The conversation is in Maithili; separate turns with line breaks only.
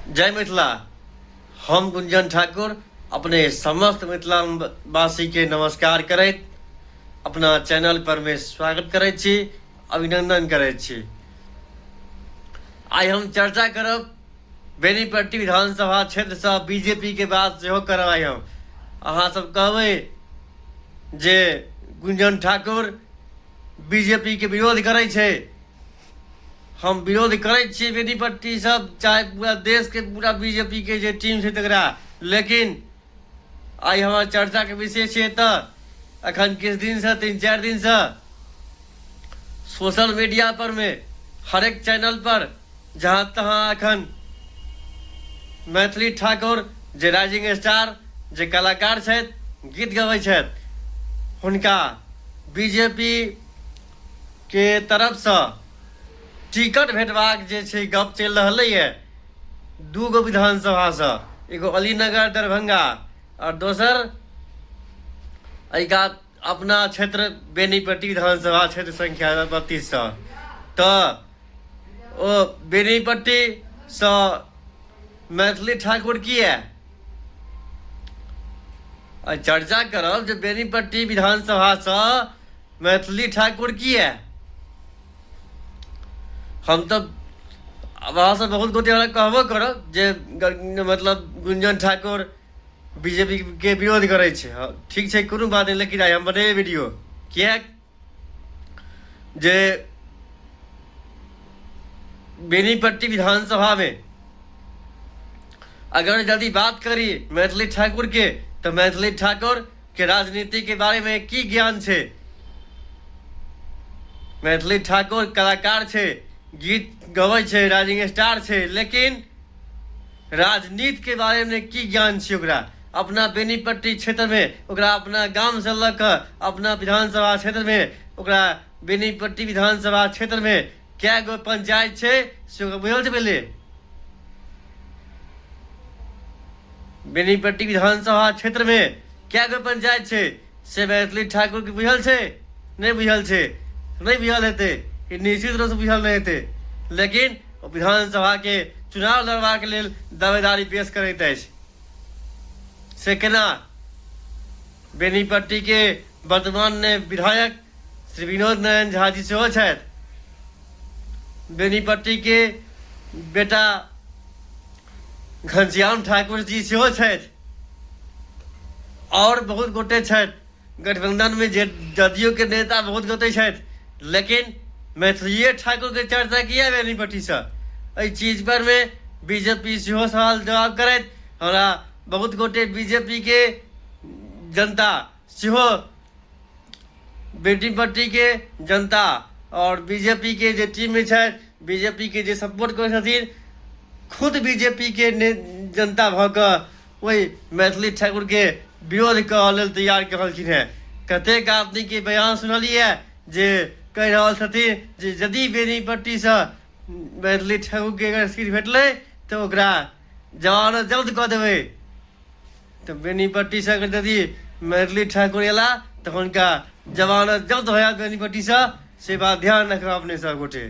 जय मिथिला। हम गुंजन ठाकुर अपने समस्त मिथिलावासीके नमस्कार करैत अपना चैनल पर में स्वागत करैत छी, अभिनंदन करैत छी। आइ हम चर्चा करब बेनीपट्टी विधानसभा क्षेत्रसँ बीजेपी के बात सेहो करब आइ हम। अहाँ सब कहबै जे गुंजन ठाकुर बीजेपी के विरोध करै छै। हम विरोध करै छियै बेनीपट्टी सब चाहे पूरा देशके पूरा बीजेपी के जे टीम छै तकरा, लेकिन आइ हमर चर्चाके विषय छै तऽ अखन किछु दिनसँ 3-4 दिनसँ सोशल मीडिया पर मे हरेक चैनल पर जहाँ तहाँ अखन मैथिली ठाकुर जे राइजिंग स्टार जे कलाकार छथि, गीत गबै छथि, हुनका बीजेपी के तरफसँ टिकट भेटबाक जे छै गप चलि रहलैए 2 गो विधानसभासँ, एगो अलीनगर दरभंगा आओर दोसर एहि कात अपना क्षेत्र बेनीपट्टी विधानसभा क्षेत्र संख्या 32सँ। तऽ ओ बेनीपट्टीसँ मैथिली ठाकुर किए चर्चा करब जे बेनीपट्टी विधानसभासँ मैथिली ठाकुर किए। हम तऽ अहाँसँ बहुत गोटे हमरा कहबो करब जे मतलब गुंजन ठाकुर बीजेपी के विरोध करै छै। हँ ठीक छै, कोनो बात नहि, लेकिन आइ हम बनेबै वीडियो किएक जे बेनीपट्टी विधानसभा में अगर यदि बात करी मैथिली ठाकुर के, तऽ मैथिली ठाकुर के राजनीति के बारे में की ज्ञान छै। मैथिली ठाकुर कलाकार छै, गीत गबै छै, राइजिंग स्टार छै, लेकिन राजनीति के बारे में की ज्ञान छै ओकरा। अपना बेनीपट्टी क्षेत्र में ओकरा अपना गाम से लऽ कऽ अपना विधानसभा क्षेत्र में ओकरा बेनीपट्टी विधानसभा क्षेत्र में कए गो पंचायत छै से ओकरा बुझल छै। पहिले बेनीपट्टी विधानसभा क्षेत्र में कए गो पंचायत छै से मैथिली ठाकुर के बुझल छै? नहि बुझल छै, नहि बुझल हेतै, ई निश्चित रूपसँ बुझल नहि हेतै, लेकिन ओ विधानसभा के चुनाव लड़बाक लेल दावेदारी पेश करैत अछि। से केना? बेनीपट्टी के वर्तमान में विधायक श्री विनोद नारायण झा जी सेहो छथि, बेनीपट्टी के बेटा घनश्याम ठाकुर जी सेहो छथि, आओर बहुत गोटे छथि गठबंधन में जे जदयू के नेता बहुत गोटे छथि, लेकिन मैथिलीए ठाकुर के चर्चा किया बेनीपट्टीसँ। एहि चीज पर में बीजेपी सेहो सवाल जवाब करैत हमरा बहुत गोटे बीजेपी के जनता सेहो बेनीपट्टी के जनता और बीजेपी के जे टीम में छथि, बीजेपी के जे सपोर्ट करै छथिन, खुद बीजेपी के जनता भऽ कऽ ओहि मैथिली ठाकुर के विरोध करऽ लेल तैयार कऽ रहलखिन हेँ। कतेक आदमी के बयान सुनलियै जे कहि रहल छथिन जे यदि बेनीपट्टीसँ मैथिली ठाकुर के अगर सीट भेटलै तऽ ओकरा जमानत जब्त कऽ देबै। तऽ बेनीपट्टीसँ अगर यदि मैथिली ठाकुर अयला तऽ हुनका जमानत जब्त भऽ जायत बेनीपट्टीसँ, से बात ध्यान रखब अपने सब गोटे।